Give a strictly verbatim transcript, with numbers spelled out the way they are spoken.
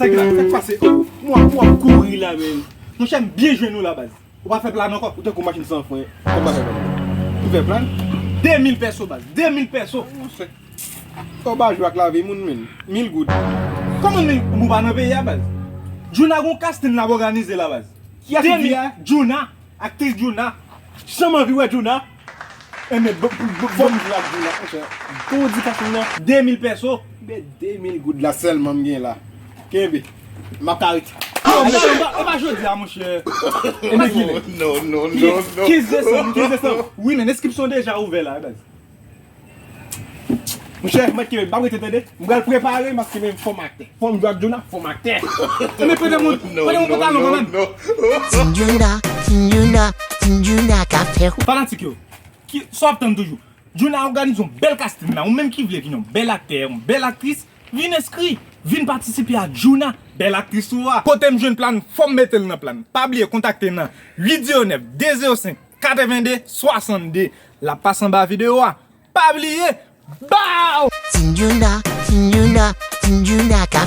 Sa k la, sa k pase? Mwen ap kouri la menm. Monchè, m byen jwenn ou la, baz. Ou pa fè plan ankò? Ou tankou machin san fren. Ou pa fè plan. Ou fè plan? De mil pèso, baz. De mil pèso. Monchè. Ou pa jwe ak lavi moun, menm. Mil goud. Kòman mil? Ou pa nan peyi a, baz. Djouna gon casting l ap òganize la, baz. Kiyès ki di a? Djouna, aktris Djouna. Janm anvi wè Djouna. Enben, fò m jwe ak Djouna, monchè. Kou di casting nan? De mil pèso. Men de mil goud la sèlman m gen la. Kenbe. M ap ka rete. Non, men e pa, e pa jodi a, monchè. Enben, kilè? Non, non, non, non. Kenz desanm, kenz desanm. Wi, men enskripsyon deja ouvè la, baz. Monchè, mwen kenbe, m p ap rete tande. M pral prepare m paske men fò m aktè. Fò m jwe ak Djouna, fò m aktè. Enben, prete moun, prete moun pantalon kanmenm. Team Djouna, Team Djouna, Team Djouna ka fè. Fanatik yo, ki, sa w ap tann toujou? Djouna òganize yon bèl casting la. Ou menm ki vle vin yon bèl aktè, yon bèl aktris, vin enskri, vin patisipe a Djouna, bèl aktris ou a. Kote m jwenn plan, fò m mete l nan plan. Pa bliye kontakte nan uit zewo nèf, de zewo senk, katrevenn de, swasannde. L ap pase anba videyo a. Pa bliye, bow! Team Djouna, Team Djouna, Team Djouna ka